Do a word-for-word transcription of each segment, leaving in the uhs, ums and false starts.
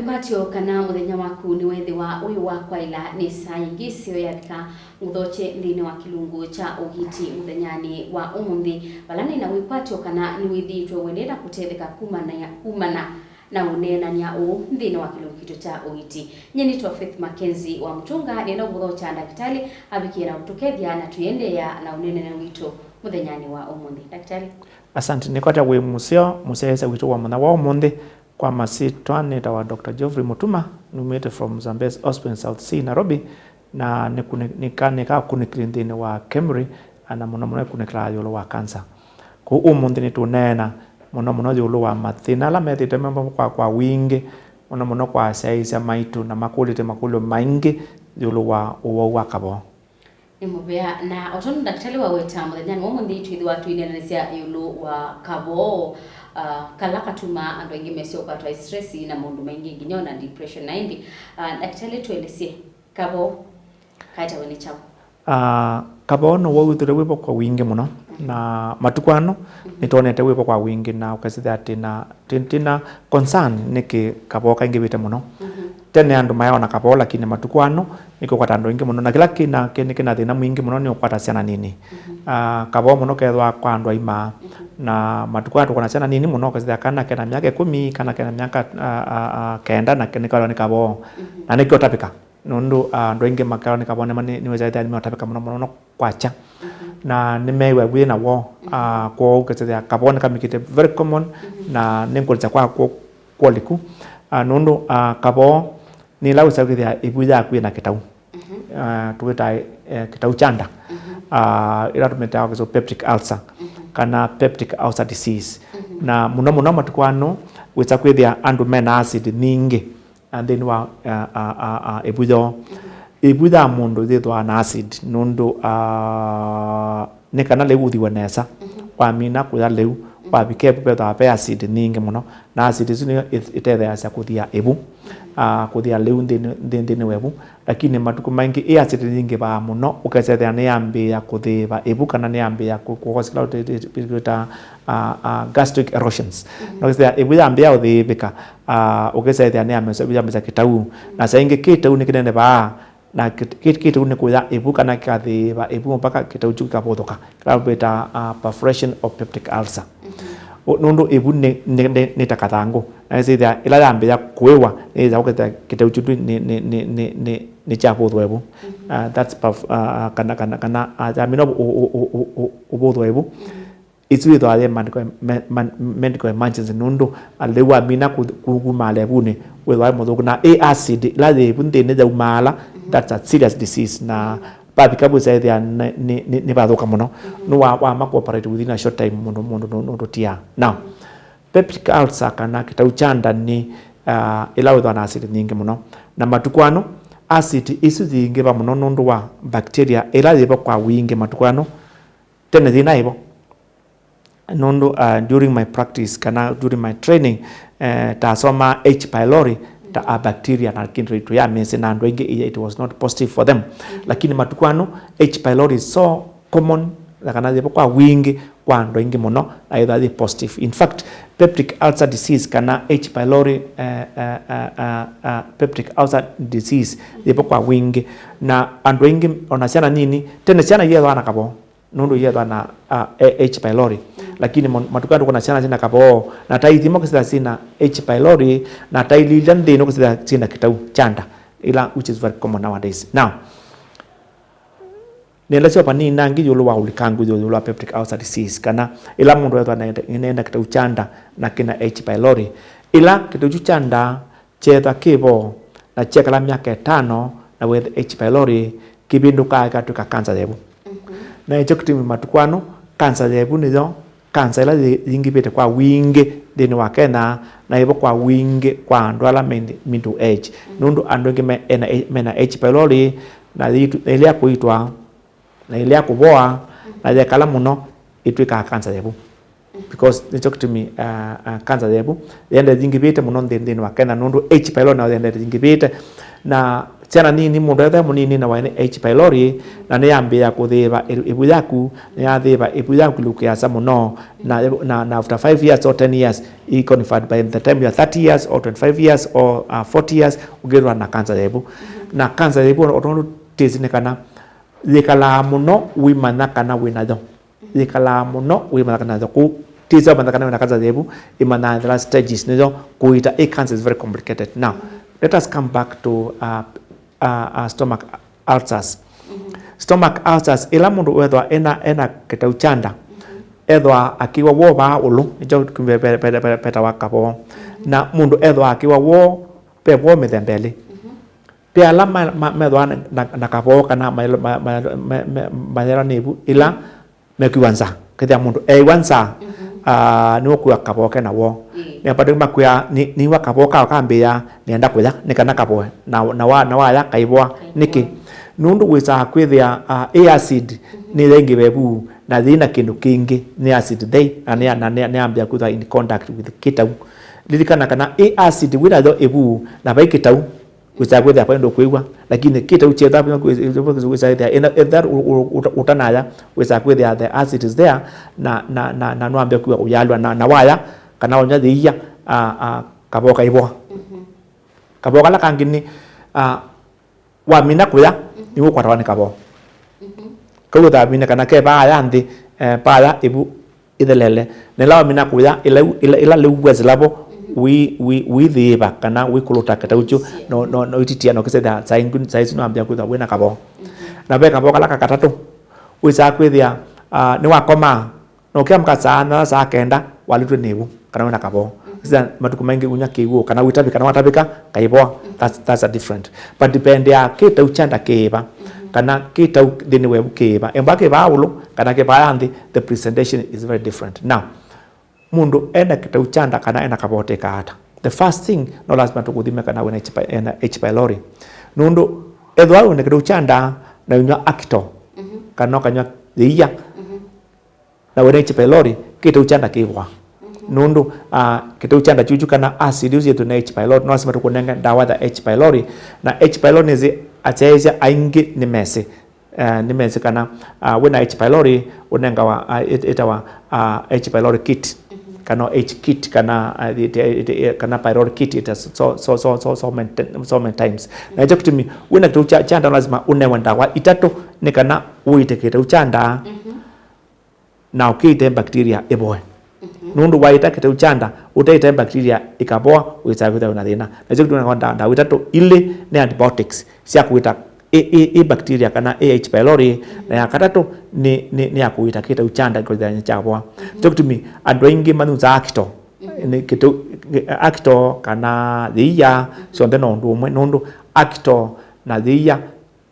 Kwatyo kana mũthenya waku nĩwethĩwa wĩ wa kwaĩla nĩ saa ingĩ ĩseo yavika, ngũthokye nthĩnĩ wa kĩlungu kya ũiiti mũthenyanĩ wa ũmũnthĩ, vala nĩ na wĩkwatyo kana nĩwĩthĩĩtwe ũendee na kũtetheka kumana, kumana na ũneenany'a ũũ nthĩnĩ wa kĩlungu kitũ kya ũiiti. Nyie nĩtwa Faith Mackenzie wa Mũtũnga, nĩenda kũthokya ndakĩtalĩ avikĩe na ũtũkethya na tũiendeea na ũneenany'a witũ mũthenyanĩ wa ũmũnthĩ. Ndakĩtalĩ. Asante, nĩkwata wĩ mũseo, mũsyaĩĩsya witũ wa mũthenya wa ũmũnthĩ. Kwa masyĩtwa nĩtawa Doctor Geoffrey Mutuma, numĩte from Zambezi Hospital South C, Nairobi, na nĩkunĩ-, nĩka-, nĩkakunĩkĩlĩ nthĩnĩ wa KEMRI, na mũno mũno ĩkunĩkĩlaa ĩũlũ wa cancer. Kwoou ũmũnthĩ nĩtũneena mũno mũno ĩũlũ wa mathĩna ala methĩĩtwe me kwa, kwa wingĩ, mũno mũno kwa asyaĩĩsya maitũ, na makũlĩte makũlyo maingĩ ĩũlũ wa ũwau wa kavoo. Nĩ mũvea. Na o tondũ ndakĩtalĩ waweta mũthenyanĩ wa ũmũnthĩ, twĩthĩwa tũineenanĩsya ĩũlũ wa kavoo, ah, kala katumaa andũ aingĩ mesĩ ũkwatwa stress na maũndũ maingĩ, nginya ona depression na ĩngĩ. Ah, ndakĩtalĩ, tũelesye kavoo kaetawe nĩ kyaũ? Ah, kavoo no wĩthĩwe wĩvo kwa wingĩ mũno, na matukũ ano nĩtwonete wĩvo kwa wingĩ, na ũkasĩthya atĩ na Tĩ-, tĩna concern nĩkĩ kavoo kaingĩvĩte mũno. Mhm. Tene andũ mayaona kavoo, lakini matukũ ano nĩkũkwata andũ aingĩ mũno, na kĩla kĩna, kĩna, kĩna thĩna mwingĩ mũno nĩ ũkwata syana nini. Mhm. Ah, kavoo mũno kethwa kwa andũ aima. Mhm. Na matukũ aya tũkwona syana nini mũno, ũkasĩthya kana kena myaka ĩkũmi, kana kena myaka, ah, ah, ah, kenda, na ke-, nĩkawa nĩ kavoo. Mhm. Na nĩkĩũtavĩka. Nũndũ, ah, andũ aingĩ makewa nĩ kavoo nĩma nĩ, nĩwĩsa ĩthĩa nĩmeũtavĩka mũno mũno, mũno kwakya. Mhm. Na nĩmeew'a ĩvuĩ na woo, mhm, ah, kwoou ũkasĩthĩa kavoo nĩkamĩkĩte very common, mhm, na nĩngũlĩsya kwa kw'o kwoliku. Ah, nũndũ, ah, kavoo nĩ ĩla wĩsa kwĩthĩa ĩvu yaku yĩna kĩtau. Mhm. Ah, tũwĩtaa, eh, kĩtau kya nda. Mhm. Ah, ĩla tũmĩtaa kwa Kĩsũngũ peptic ulcer, mhm, kana peptic ulcer disease. Mhm. Na mũno mũno matukũ ano wĩsa kwĩthĩa andũ mena acid nyingĩ. Ah, nthĩnĩ wa, ah, ah, ah, ah, ĩvu yoo. Mhm. Ĩvu ya mũndũ yĩthĩawa na acid nũndũ, ah, nĩ kana lĩu ũthiwe nesa. Mhm. Wamina kũya lĩu, mhm, wavika ĩvu vethĩawa ve acid nyingĩ mũno, na acid ĩsu nĩyo ĩth-, ĩtetheeasya kũthia ĩvu, mhm, ah, kũthia lĩu nthĩnĩ, nthĩ-, nthĩnĩ wa ĩvu. Lakini matukũ maingĩ ĩ acid yĩingĩvaa mũno, ũkesethĩa nĩyambĩĩa kũthĩĩva ĩvu kana nĩyambĩĩa kũ-, kũkosa kĩla tũ-, tũ-, tũ-, twĩtaa, ah, ah, gastric erosions. Mhm. Na ũkesethĩa ĩvu yambĩĩa ũthĩĩvĩka, ah, ũkĩsethĩa nĩ ya mesa, ya mesa kĩtau. Na saa ingĩ kĩtau nĩ kĩnenevaa, na kĩ-, kĩ-, kĩtau nĩ kũya ĩvu kana kĩkathĩĩva ĩvu mpaka kĩtau kyu kĩkavũthũka. Kĩla twĩtaa, ah, perforation of peptic ulcer. Mhm. Ũ-, nũndũ ĩvu nĩ, nĩ, nĩ, nĩ ta kathangũ. Na ĩsĩthĩa ĩla yambĩĩa kũĩwa, nĩyĩsa ũkethĩa kĩtau kyu nĩ, nĩ, nĩ, nĩ, nĩ, nĩ kyavũthwa ĩvu. Mhm. Ah, that's perf-, ah, ah, kana, kana, kana, ah, yamina ũ-, ũ-, ũvũthwa ĩvu. Mhm. Ĩsu yĩthĩawa yĩ medical em-, me-, man-, medical emergency nũndũ, ah, lĩu wamina kũ-, kũkumaala ĩvunĩ, wĩthĩawa wĩ mũthũku. Na ĩ acid ĩla yĩ ĩvu nthĩnĩ yaumaala, mhm, that's a serious disease. Na, mhm, vavika vũsa ĩthĩa nĩ, nĩ, nĩ, nĩvathũka mũno. Mhm. Nĩ wa, wama kũ operate within a short time mũndũ, mũndũ nũ-, nũndũ tiaa. Now, mhm, peptic ulcer kana kĩtau kya nda nĩ, ah, ĩla wĩthĩawa na acid nyingĩ mũno. Na matukũ ano, acid isu yĩingĩva mũno nũndũ wa bacteria ĩla yĩvo kwa wingĩ matukũ ano. Tene yĩnaĩ vo. Nũndũ, uh, during my practice kana during my training, eh, tasomaa H. pylori ta a bacteria, na lakini tũyamĩsĩ na andũ aingĩ, it was not positive for them. Mhm. Lakini matukũ ano, H. pylori is so common, na kana yĩvo kwa wingĩ kwa andũ aingĩ mũno, na yĩthĩawa yĩ positive. In fact, peptic ulcer disease kana H. pylori, eh, eh, eh, eh, eh, peptic ulcer disease yĩvo kwa wingĩ, na andũ aingĩ, ona syana nini, tene syana iyethĩawa na kavoo. Nũndũ iyethwa na, ah, eh, H. pylori. Mm. Lakini mo-, matukũ aya tũkwona syana syĩna kavoo, na ta ithimo ũkĩsĩthĩa syĩna H. pylori, na ta ililya nthĩnĩ ũkĩsĩthĩa syĩna kĩtau kya nda, ila, which is very common nowadays. Now, nĩelesya vanini ĩngĩ ĩũlũ wa ũlikangu ĩũlũ wa peptic ulcer disease, kana ĩla mũndũ ethwa na, na, na kĩtau kya nda na kĩna H. pylori. Ĩla kĩtau kyu kya nda kyethwa kĩ vo na kyekala myaka ĩtano na wĩthĩa H. pylori, kĩvĩndũkaa kĩkatw'ĩka kanza ya ĩvu. Mhm. Na nĩkyo kĩtumi matukũ ano kanza ya ĩvu nĩyo kanza ĩla yĩ-, yĩingĩvĩte kwa wingĩ nthĩnĩ wa Kenya, na yĩvo kwa wingĩ kwa andũ ala me middle age. Mhm. Nũndũ andũ aingĩ me-, ena, mena H. pylori, na yĩtu-, na ĩlea kũitwa, na ĩlea kũvoa, mhm, na yekala mũno, ĩtw'ĩkaa kanza ya ĩvu. Because nĩkyo kĩtumi, uh, uh, cancer ya ĩvu yendete yingĩvĩte mũno nthĩ, nthĩnĩ wa Kenya, nũndũ H. pylori nayo yendete yingĩvĩte. Na Syana nini, mũndũ ethwa e mũnini na waĩ nĩ H. pylori, na nĩyambĩĩa kũthĩĩva ĩ-, ĩvu yaku, nĩyathĩĩva ĩvu yaku ĩlũkĩasa mũno, na, na, na after five years or ten years, i convert by the time you are thirty years or twenty-five years or, uh, forty years, ũkethĩwa na kanza ya ĩvu. Na kanza ya ĩvu, o tondũ tĩsĩ nĩ kana yĩkalaa mũno wĩmanya kana wĩ nayo. Yĩkalaa mũno wĩmanya kana nayo. Kũu tĩsĩ wamanya kana wĩ na kanza ya ĩvu, ĩmanyaa the last stages nĩyo kũita. Ĩ cancer is very complicated. Now, let us come back to, uh, uh, uh, stomach ulcers. Stomach ulcers, ĩla mũndũ wethwa ena, ena kĩtau kya nda, ethwa akĩw'a woo vaa ũlũ, nĩkyo petawa kavoo. Na mũndũ ethwa akĩw'a woo, ve woo mĩthemba ĩlĩ. Ve ala ma-, ma-, methwa na, na, na kavoo kana mayelwa nĩ ĩvu ĩla mekwĩw'a nza. Kethĩa mũndũ eĩw'a nza, ah, nĩwe ũkwĩw'a kavoo ke na woo. Nĩapata makwĩa, "Nĩ-, nĩw'a kavoo kao kambĩĩa, nĩenda kũya, nĩ kana kavoe." Na, na wa-, na waya kaivoa. Nĩkĩ? Nũndũ wĩsaa kwĩthĩa, ah, ĩ acid nĩyaingĩva ĩvu, na yĩna kĩndũ kĩngĩ, nĩ acid thei, na nĩ, na nĩ, nĩyambĩĩa kwĩthwa in contact with kĩtau. Lilikana kana ĩ acid wĩ nayo ĩvu, na vai kĩtau, wĩsaa kwĩthĩa vai ndũkwĩw'a, lakini kĩtau kyetha wĩsaa kwĩthĩa ĩna, etha ũ-, ũ-, ũta-, ũtanaya, wĩsaa kwĩthĩa the acid is there, na, na, na, na nwambĩa kwĩw'a ũyalwa na, na waya, kana wanywa yĩia, a, a, kavoo kaivoa. Kavoo kala kangĩ nĩ, a, wamina kũya, nĩw'o ũkwatawa nĩ kavoo. Kau ũthamine kana ke vaaya nthĩ, eh, vaaya ĩvu ĩthelele. Na ĩla wamina kũya, ĩla, ĩla, ĩla lĩu wesĩla vo, wĩ, wĩ, wĩthĩĩva kana wĩkũlũta kĩtau kyu, no, no, no ititia no kĩsethĩa saa ingĩ, saa isu nĩwambĩa kwĩthwa wĩna kavoo. Na ve kavoo kala ka katatũ, wĩsaa kwĩthĩa, ah, nĩwakomaa, na ũkĩamka saa nyanya, saa kenda, walĩtwe nĩ ĩvu, kana wĩna kavoo. Sasa matukũ maingĩ unywa kĩw'ũ, kana wĩtavĩka, kana watavĩka, kaivoa. That's, that's a different. But dependea kĩtau kya nda kĩĩva, kana kĩtau nthĩnĩ wa ĩvu kĩĩva. Embwa kĩvaa ũlũ, kana kĩvaa nthĩ, the presentation is very different. Now, mũndũ ena kĩtau kya nda kana ena kavoo tĩkaa ata? The first thing, no lasima tũkũthime kana wĩna H. pi-, ena H. pylori. Nũndũ ethĩwa wĩna kĩtau kya nda na ũnywa Acto, kana ũkanywa yĩia, na wĩna H. pylori, kĩtau kya nda kĩvoa. Nũndũ, ah, kĩtau kya nda kyuchu kana acid ũsu yĩtũ na H. pylori, no lasima tũkũnenge ndawa ya H. pylori. Na H. pylori nĩsĩ asyaĩĩsya aingĩ nĩmesĩ. Eh, nĩmesĩ kana, ah, wĩna H. pylori ũnengawa, ah, ĩt-, ĩtawa, ah, H. pylori kit, kana H kit, kana, ah, it, it, it, kana pylori kit, it has so, so, so, so, so many, so many times. Na nĩkyo kĩtumi wĩna kĩtau kya, kya nda lasima ũnewe ndawa itatũ nĩ kana ũite kĩtau kya nda. Na ũkĩite bacteria ĩvoe. Nũndũ waita kĩtau kya nda ũtaite bacteria ĩkavoa, wĩsaa kwĩthĩwa wĩna thĩna. Na nĩkyo kĩtumi nda-, ndawa itatũ, ilĩ nĩ antibiotics sya kũita ĩ, ĩ, ĩ bacteria kana ĩ H. pylori, na ya katatũ nĩ, nĩ, nĩ ya kũita kĩtau kya nda kĩthĩwa kyavoa. Nĩkyo kĩtumi andũ aingĩ manyusaa Acto, nĩ kĩtau, Acto kana yĩia, syonthe no ũndũ ũmwe, nũndũ Acto na yĩia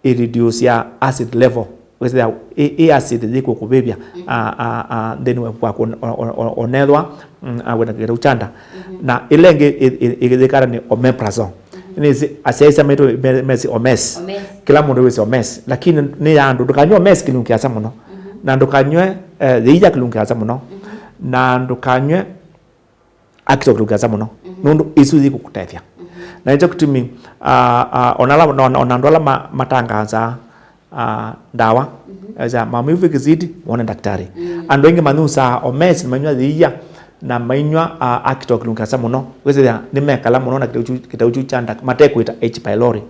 ĩ reduce ya acid level. Wĩsĩa ĩ, ĩ acid yĩkũkũvĩvya, a, a, a, nthĩnĩ wa ĩvu waku, o, o, o, onethwa, mm, a, wĩna kĩtau kya nda. Na ĩla ĩngĩ ĩ, ĩ, ĩ, yĩkana nĩ omeprazole. Nĩsĩ asyaĩĩsya maitũ me-, mesĩ omes. Omes. Kĩla mũndũ wĩsĩ omes. Lakini nĩ ya andũ, ndũkanywe omes kĩlungu kĩasa mũno. Na ndũkanywe, eh, yĩia kĩlungu kĩasa mũno. Na ndũkanywe Acto kĩlungu kĩasa mũno, nũndũ ĩsu yĩkũkũtethya. Na nĩkyo kĩtumi, ah, ah, ona ala, ona, ona andũ ala ma-, matangasaa, ah, ndawa, esa maumivu ikizidi, muone daktari. Andũ aingĩ manyusaa omes, mainyw'a yĩia, na mainyw'a, ah, Acto kĩlungu kĩasa mũno, wĩsĩthĩa nĩmekala mũno na kĩtau kyu, kĩtau kyu kya nda, matekwĩta H. pylori.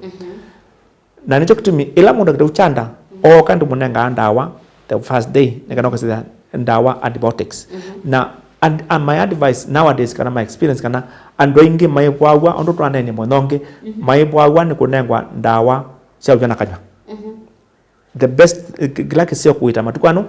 Na nĩkyo kĩtumi, ĩla mũndũ akĩtau kya nda, ooka ndĩmũnengaa ndawa the first day, nĩ kana ũkasĩthya ndawa antibiotics. Na and, and my advice nowadays, kana my experience, kana andũ aingĩ maĩvwaw'a, ũndũ twaneenie mũthenya ũngĩ, maĩvwaw'a nĩ kũnengwa ndawa sya ũnyw'a na kanyw'a. The best, eh, kĩ-, kĩla kĩseo kũita matukũ ano,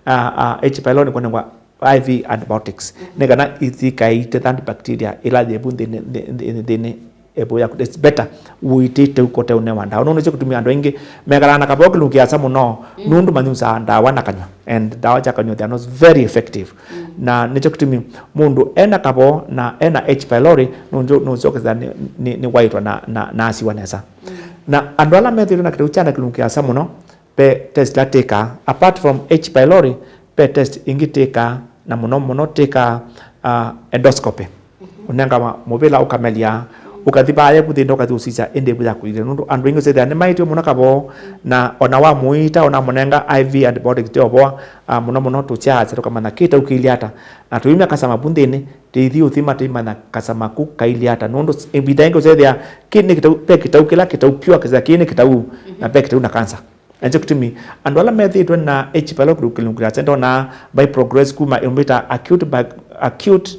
ah, ah, H. pylori nĩ kũnengwa I V antibiotics. Nĩ kana ithikaite that bacteria ĩla yĩ vu nthĩnĩ, nthĩ-, nthĩ-, nthĩnĩ ĩvu yaku. It's better ũitĩte ũkote ũnewa ndawa. Nũndũ nĩkyo kĩtumi andũ aingĩ mekalaga na kavoo kĩlungu kĩasa mũno, nũndũ manyusaa ndawa na kanyw'a. And ndawa sya kanyw'a, they are not very effective. Na nĩkyo kĩtumi mũndũ ena kavoo na ena H. pylori, nũndũ nũsyokethya nĩ, nĩ, nĩwaitwa na, na, na asiwa nesa. Na andũ ala methĩĩtwe na kĩtau kya nda kĩlungu kĩasa mũno, ve test ila twĩkaa. Apart from H. pylori, ve test ingĩ twĩkaa, na mũno mũno twĩkaa, ah, endoscopy. Ũnengawa mũvĩla ũkamelya, Ũkathi vaa yeku thĩnĩ, ũkathi ũsisya, ĩndĩ ĩvu yakũilye. Nũndũ andũ aingĩ ũsethĩa nĩmaĩtwe mũno kavoo, na ona wamũita, ona mũnenga I V antibiotics, tĩ ũvoa, ah, mũno mũno tũkyasya tũkamanya kĩtau kĩilye ata. Na tũimya kasama vu nthĩnĩ, tĩithi ũthima tũimanya kasama ku kailye ata. Nũndũ s-, ĩvinda ĩngĩ ũsethĩa kĩ nĩ kĩtau, ve kĩtau kĩla kĩtau pure, kĩsethĩa kĩ nĩ kĩtau, na ve kĩtau na cancer. Na nĩkyo kĩtumi andũ ala methĩĩtwe na H. pylori kĩlungu kya senda ona vai progress kuma ĩũmbĩta acute, acute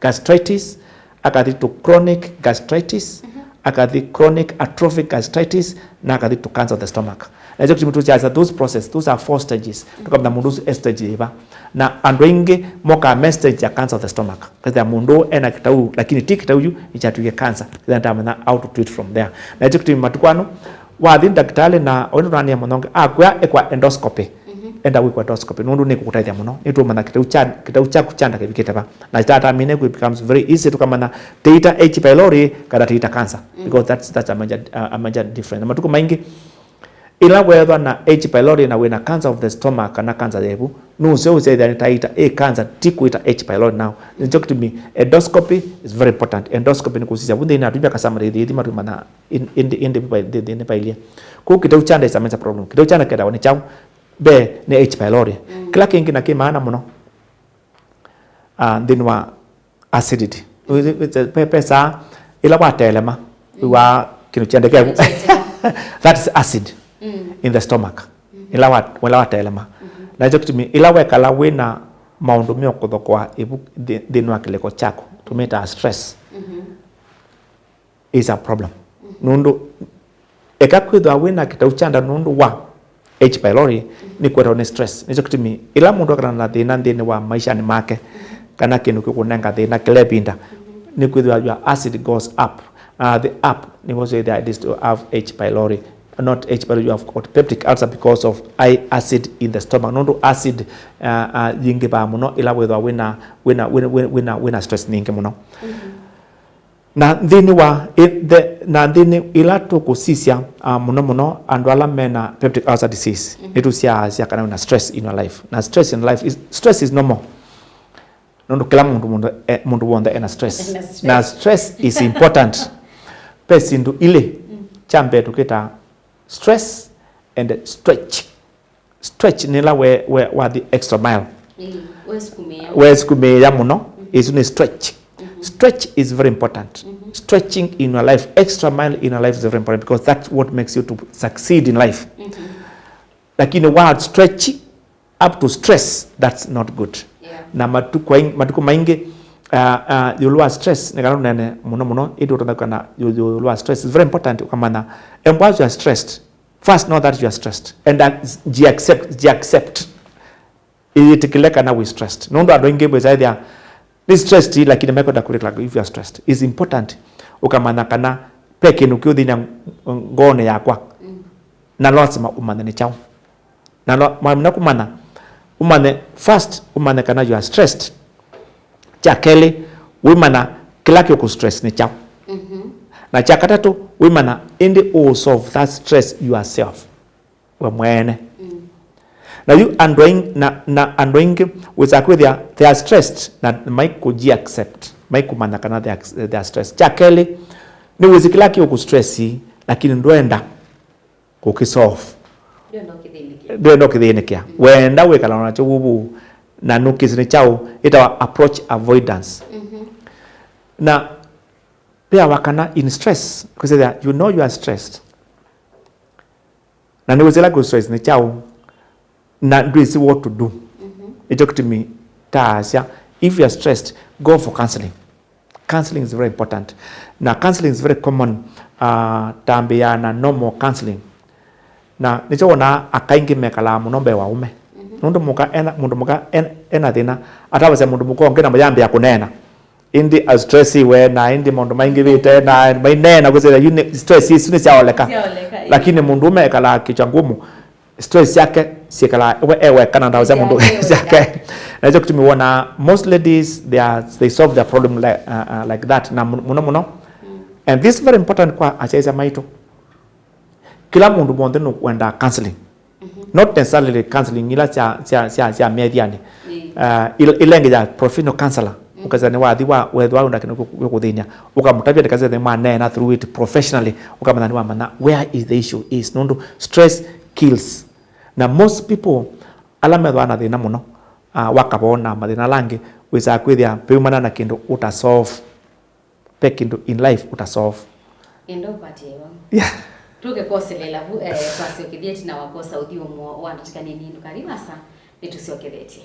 gastritis, akathi to chronic gastritis, akathi chronic atrophic gastritis, na akathi to cancer of the stomach. Na nĩkyo kĩtumi tũkyasya those process, those are four stages. Tũkamanya mũndũ ũsu e stage yĩva. Na andũ aingĩ mokaa me stage ya cancer of the stomach. Kethĩa mũndũ ena kĩtau, lakini ti kĩtau yu, nĩkyatw'ĩke cancer. Kethĩa ndamanya how to treat from there. Na nĩkyo kĩtumi matukũ ano, wathi ndakĩtalĩ na oĩ nũnanĩa mũno, akwĩa ĩkwa endoscopy. Enda wĩkwa endoscopy, nũndũ nĩkũkũtethya mũno. Nĩtũũmanya kĩtau kya, kĩtau kyaku kya nda kĩvikĩte va. Na tatatamine ku, it becomes very easy, tũkamanya tĩita H. pylori kana tĩita cancer. Because that's, that's a major, a major difference. Na matukũ maingĩ, ĩla weethwa na H. pylori na wĩna cancer of the stomach kana cancer ya ĩvu, nũseo ũsethĩa nĩ taita ĩ cancer, ti kwĩta H. pylori now. Nĩkyo kĩtumi endoscopy is very important. Endoscopy nĩ kũsisya vu nthĩnĩ, atumia kasama rĩthi ĩthima tũmanya ĩndĩ, ĩndĩ nĩ vailye. Kũu kĩtau kya nda is a major problem. Kĩtau kya nda kĩetawa nĩ kyaũ? Mbee nĩ H. pylori. Kĩla kĩngĩ na kĩ maana mũno, ah, nthĩnĩ wa acidity. Pe, pe saa ĩla watelema, wĩw'aa kĩndũ kyendekevu. That is acid in the stomach. Ĩla wa, ĩla watelema. Na nĩkyo kĩtumi, ĩla wekala wĩna maũndũ meũkũthokoa ĩvu nthĩ-, nthĩnĩ wa kĩlĩko kyaku, tũmĩtaa stress, is a problem. Nũndũ eka kwĩthwa wĩna kĩtau kya nda nũndũ wa H. pylori, nĩ kwetawa nĩ stress. Nĩkyo kĩtumi ĩla mũndũ ekala na thĩna nthĩnĩ wa maishanĩ make, kana kĩndũ kĩkũnenga thĩna kĩla ĩvinda, nĩ kwĩthwa your acid goes up. Uh, the up nĩvo swĩthĩa it is to have H. pylori, not H. pylori, you have got peptic ulcer because of high acid in the stomach. Nũndũ acid, uh, uh, yingĩvaa mũno ĩla wĩthwa wĩna, wĩna, wĩna, wĩna, wĩna, wĩna stress nyingĩ mũno. Na nthĩnĩ wa, ĩ-, the, na nthĩnĩ ĩla tũkũsisya, ah, mũno mũno andũ ala mena peptic ulcer disease, nĩtũsyaasya kana wĩna stress in your life. Na stress in life is, stress is normal. Nũndũ kĩla mũndũ, mũndũ, eh, mũndũ w'onthe ena stress. Ena stress. Na stress is important. Ve syĩndũ ilĩ, kya mbee tũkĩtaa stress and stretch. Stretch nĩ ĩla we, we, wathi extra mile. Ĩĩ, wesukumĩĩa. Wesukumĩĩa mũno, ĩsu nĩ stretch. Stretch is very important. Stretching in your life, extra mile in your life is very important because that's what makes you to succeed in life. Lakini wa stretch up to stress, that's not good. Yeah. Na matukũ aing-, matukũ maingĩ, ah, ah, ĩũlũ wa stress, nĩ kana ũnene mũno mũno, ĩndĩ ũtonya kana ĩũ-, ĩũlũ wa stress, it's very important ũkamanya, and once you are stressed, first, know that you are stressed. And uh, ji accept, ji accept. Ĩyĩtĩkĩle kana wĩ stressed. Nũndũ andũ aingĩ mwĩsaĩthya nĩ stressed, lakini mekwenda kũrĩkĩla if you are stressed. It's important ũkamanya kana ve kĩndũ kĩũ thĩnĩ ngoonĩ yakwa. Na lazima ũmanye nĩ kyaũ. Na no, mwamina kũmanya, ũmanye first, ũmanye kana you are stressed. Kya kelĩ, wĩmanya kĩla kĩũkũ stress nĩ kyaũ. Na kya katatũ, wĩmanya ĩndĩ ũ solve that stress yourself, we mwene. Na yu andũ aing-, na, na andũ aingĩ wĩsaa kwĩthĩa they are stressed na maikũji accept, maikũmanya kana they are, they are stressed. Kya kelĩ, nĩ wĩsĩ kĩla kĩũkũ stress, lakini ndwenda kũkĩsolve. Ndwenda ũkĩthĩnĩkĩa. Ndwenda ũkĩthĩnĩkĩa. Wenda wĩkala nakyo vuvu, na nũkĩsĩ nĩ kyaũ, ĩtawa approach avoidance. Na veawa kana in stress, kũsĩthya, you know you are stressed. Na nĩwĩsĩ ĩla kũ stress nĩ kyaũ, na ndwĩsĩ what to do. Nĩkyo kĩtumi taasya, if you are stressed, go for counseling. Counseling is very important. Na counseling is very common, uh, tambĩaa na normal counseling. Na nĩkyo wonaa aka aingĩ mekalaa mũno mbee wa aũme. Nũndũ mũka ena, mũndũ mũka en-, ena thĩna, atavasya mũndũ mũka ũngĩ na mayambĩa kũneena. Ĩndĩ astresiwe, na ĩndĩ maũndũ maingĩvĩte, na maineena kwĩsĩla yu nĩ, stress isu nĩsyaoleka. Syaoleka, ĩĩ. Lakini mũndũ ũme ekalaa kĩchwa ngumu, stress syake syĩkalaa we e weka na ndawa sya mũndũ syake. Na nĩkyo kĩtumi wona most ladies, they are, they solve their problem like, uh, uh, like that. Na mu-, mũno mũno. And this is very important kwa asyaĩĩsya maitũ. Kĩla mũndũ w'onthe nũwendaa counseling. Not necessarily counseling ila sya, sya, sya, sya mĩathianĩ. Uh, ila, ila ingĩ ya professional counselor. Ũkasya nĩ wathi wa wethwa wenda kĩndũ kĩkũthĩny'a, ũkamũtavya ndĩkasya thĩ mwaneena through it professionally, ũkamanya nĩ wamanya where is the issue is, nũndũ stress kills. Na most people ala methwa na thĩna mũno, uh, wa kavoo na mathĩna ala angĩ, wĩsaa kwĩthĩa peumana na kĩndũ ũta solve. Pe kĩndũ in life ũta solve. Enda ũkwatĩe vau. Yeah. Tũke kwoselela vu, eh, twasyokethie ĩtina wa kwosa ũthyũmũo wa ndatĩka nini, ndũkathi vasa, nĩtũsyokethetye.